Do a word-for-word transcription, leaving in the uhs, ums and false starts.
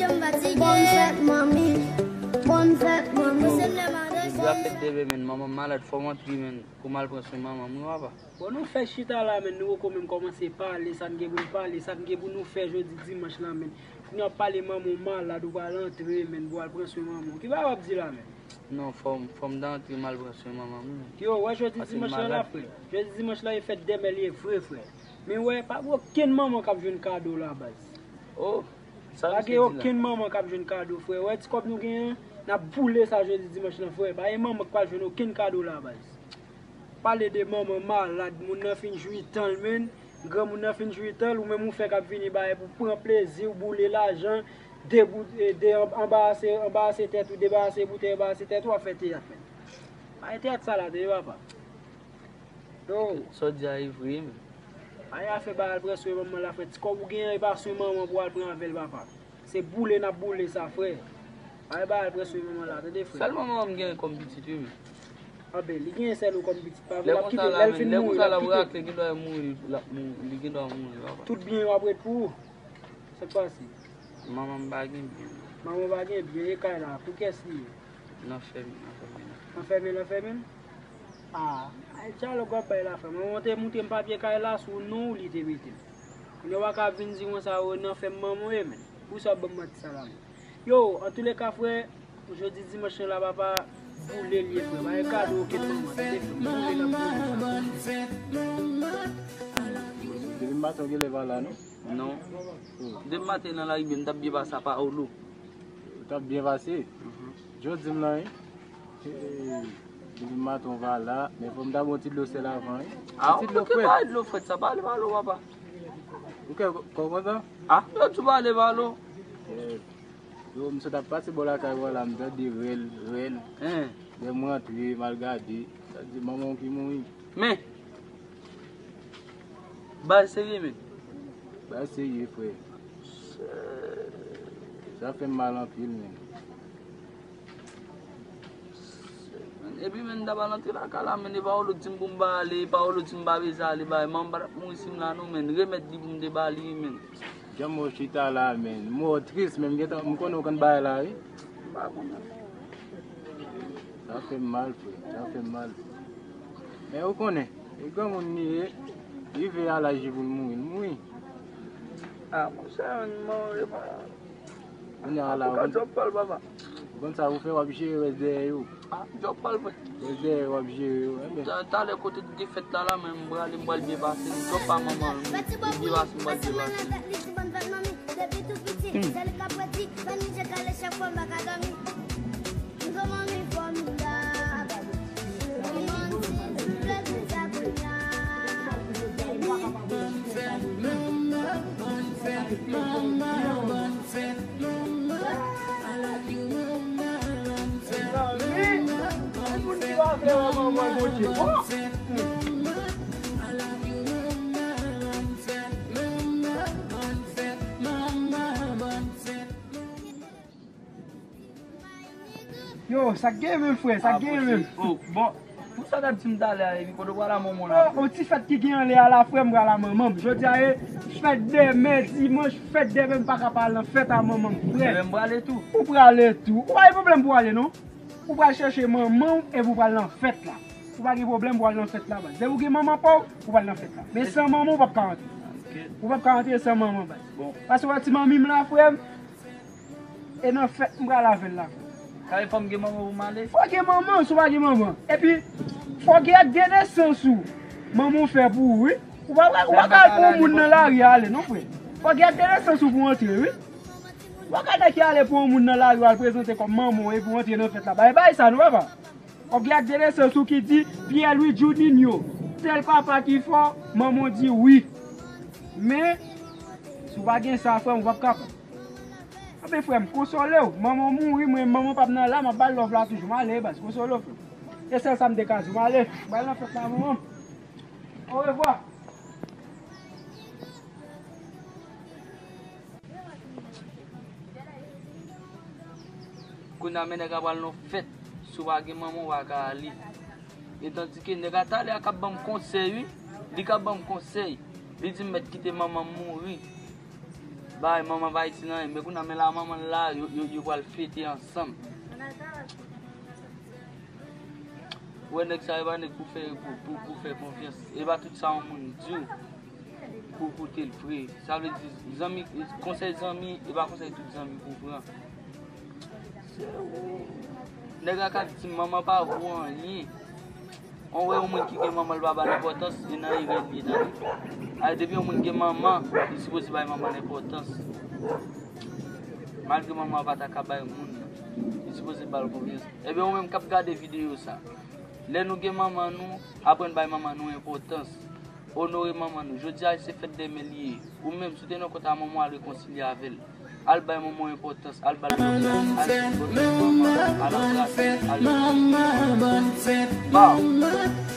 Bòn fèt, manmi. Bòn fèt, manmi. Depi a fèt demen, men manman malad, fò m antre, men, pou m al pran swen manman m, wi, papa. Bon, nou fè chita la, men nou poko menm kòmanse pale sa n gen pou n pale, sa n gen pou nou fè jodi dimanch la, men. Kounye a w ap pale manman w malad, ou pral antre, men, pou al pran swen manman w. Ki bagay w ap di la, men? Non, fò m, fò m ta antre, m al pran swen manman m, wi. Yo, wè jodi dimanch la, frè. Jodi dimanch la, e fèt demen li ye vre, frè. Men wè, pa gen okenn manman k ap jwenn kado la, baz. Oh, sa misye di la? Pa gen okenn manman k ap jwenn kado, frè. Wè, ti kòb nou genyen an, n ap boule sa jodi dimanch lan, frè. Pa gen manman k pral jwenn okenn kado la, baz. Pale de manman malad, moun nan fin jwi tan l, men. Granmoun nan fin jwi tan l, ou menm ou fè k ap vini bay pou pran plezi w, boule lajan, debou-, e, de, anbarase, anbarase tèt ou, debarase boutèy, anbarase tèt ou, w ap fè teyat, men. Pa gen teyat sa la, tande, papa. Yo. Sa w di a, e vre, men. Pa gen afè bay al pran swen manman la, frè. Ti kòb ou genyen, e pa swen manman pou al pran avè l, papa. Se boule n ap boule sa, frè. Pa gen bagay al pran swen manman la, tande, frè. Sèl manman m genyen kòm pitit, wi, men. Anben, li genyen sèl ou kòm pitit, pa vre, l ap kite, lè l fin mouri, l ap kite. Lè konsa l ap rakle, gen dwa mouri, l ap mouri, li gen dwa mouri, papa. Tout byen yo ap ret pou ou. Sa k pase? Manman m pa gen byen. Manman w pa gen byen, e kay la, pou kiyès li ye? Nan fèmen, nan fèmen, nan fèmen. Nan fèmen, nan fèmen? Ah, ay dyalòg w ap bay la, frè. Manman w te montre m papye kay la, sou non w li te mete l. Kounye a w pa ka vin di konsa, o, nan fèmen manman w ye, men. Poukisa w ap ban m manti sa la, men? Yo, antouleka, frè, jodi dimanch lan la, papa, boule l ye, frè. Pa gen kado okenn manman, tande, frè. Boule n ap boule sa. Depi maten w genlè pa la, non? Non. Oh. Depi maten nan lari, m t ap byen pase a Paolo. Ou t ap byen pase? Mhm. Jodi m lan, wi. Hey, depi maten w pa la, men fò m ta ba w ti dlo sèl avan, wi. Ah, ti dlo frèt. Ou te pale dlo frèt sa, pale, pale, papa. Ou kè kò konsa? Ah, yo tou pale, pale. Eh, yo, m sot ap pase bò lakay ou a la, m tande rèl, rèl. Hein. Lè m rantre, m al gade, sa di manman w ki mouri. Men, bagay serye, men. Bagay serye, frè. Sa fè m mal anpil, men. Epi, men, m ta pral antre lakay la, men, e Paolo di m pou m pa ale, Paolo di m pa bezwen ale, bagay, manman m pa t ap mouri si m la, non, men. Remèd li pou m te ba li, men. Jan m wè w chita la, men. M wè w tris, men m gentan, m konnen w konn bagay la, wi. M pa konnen, non. Sa fè m mal, frè. Sa fè m mal. Men ou konnen, e granmoun li ye, rive a laj li pou l mouri, l mouri. Ah, monchè, men, manman, e pa. Kounye a la, antouka, djòb pa l, papa. Ou konn sa ou fè, w ap jere rès dèyè yo. Ah, djòb pa l, frè. Rès dèyè yo, w ap jere yo, enben. Ta-, talè kote te fèt la, la, men m prale, m pral byen pase. Djòb pa manman, m byen pase, m pral byen pase. Depi tou piti, se li k ap redi, ban mi je kale chak fwa m pa ka dòmi. M gon manmi fòmidab. Li ban m ti plezi sa kounye a. Mezanmi, moun ki pa vle wè manman Bondye. Oh! Yo, sa k gen menm, frè? Sa k gen menm? Oh, bon, pou sa w t ap di m talè a, epi kote w pral a manman w la, frè? Oh, yon ti fèt ki gen anlè a la, frè, m pral a manman m. Jodi a, e fèt demen, dimanch, fèt demen, m pa ka pa al nan fèt a manman m, frè. Demen m prale tou. Ou prale tou. Ou pa gen pwoblèm pou w ale, non. Ou pral chèche manman w epi w pral nan fèt la. Ou pa gen pwoblèm pou w al nan fèt la, baz. Depi w gen manman pa w, ou pral nan fèt la. Men san manman w, ou p ap ka antre. Ok. Ou p ap ka antre san manman, baz. Bon. Paske w wè ti manmi m la, frè m, e nan fèt m pral avè l la, frè m. Sa vle fò m gen manman pou m ale? Fò gen manman, si w pa gen manman. Epi, fò gen ak de nesans ou manman w fè pou ou, wi. Ou pa, ou pa ka al pran yon moun nan lari a ale, non, frè. Fò gen ak de nesans ou pou w antre, wi. Ou pa ka nèk ki ale pran yon moun nan lari a al prezante kòm manman w epi w antre nan fèt la. Bay, bay sa, non, papa. Fò gen ak de nesans ou ki di Pierre Louis Juninho, tèl papa ki fò, manman w di wi. Men, si w pa gen sa, frè m, ou p ap kapab. Anben, frè m, konsole w. Manman w mouri, mwen, manman pa m nan la, m ap ba l love la toujou. M ale, baz, konsole w, frè m. E sèl sa m te ka di w. M ale, m pral nan fèt la, manman m. Orevwa. Kounye a, men nèg la pral nan fèt. Si w pa gen manman, w pa ka ale. E tandike nèg la talè a k ap ban m konsèy, wi. Li k ap ban m konsèy. Li di m mèt kite manman m mouri. Bay manman pa itil anyen, men kounye a men la manman l la, yo, yo, yo pral fete ansanm. Ou wè nèg sa yo pa nèg pou fè, pou, pou, pou fè konfyans. E pa tout sa yon moun di w pou w koute l vre. Sa vle di, zanmi, konsèy zanmi, e pa konsèy tout zanmi pou w pran. Nèg la ka di manman pa vo anyen. On wè yon moun ki gen manman l pa ba l enpòtans, e nan erè l ye tande. Ay, depi yon moun gen manman, li sipoze bay manman l enpòtans. Malgre manman an pa ta ka bay moun nan, li sipoze ba l konfyans. Ebyen, ou menm k ap gade videyo sa, lè nou gen manman nou, aprann bay manman nou enpòtans. Onore manman nou. Jodi a, se fèt dèmen li ye. Ou menm, si w te nan kont a manman w, al rekonsilye avè l. Al bay manman w enpòtans, al ba l konfyans, al sipòte manman an, al anbrase l, al... Baw!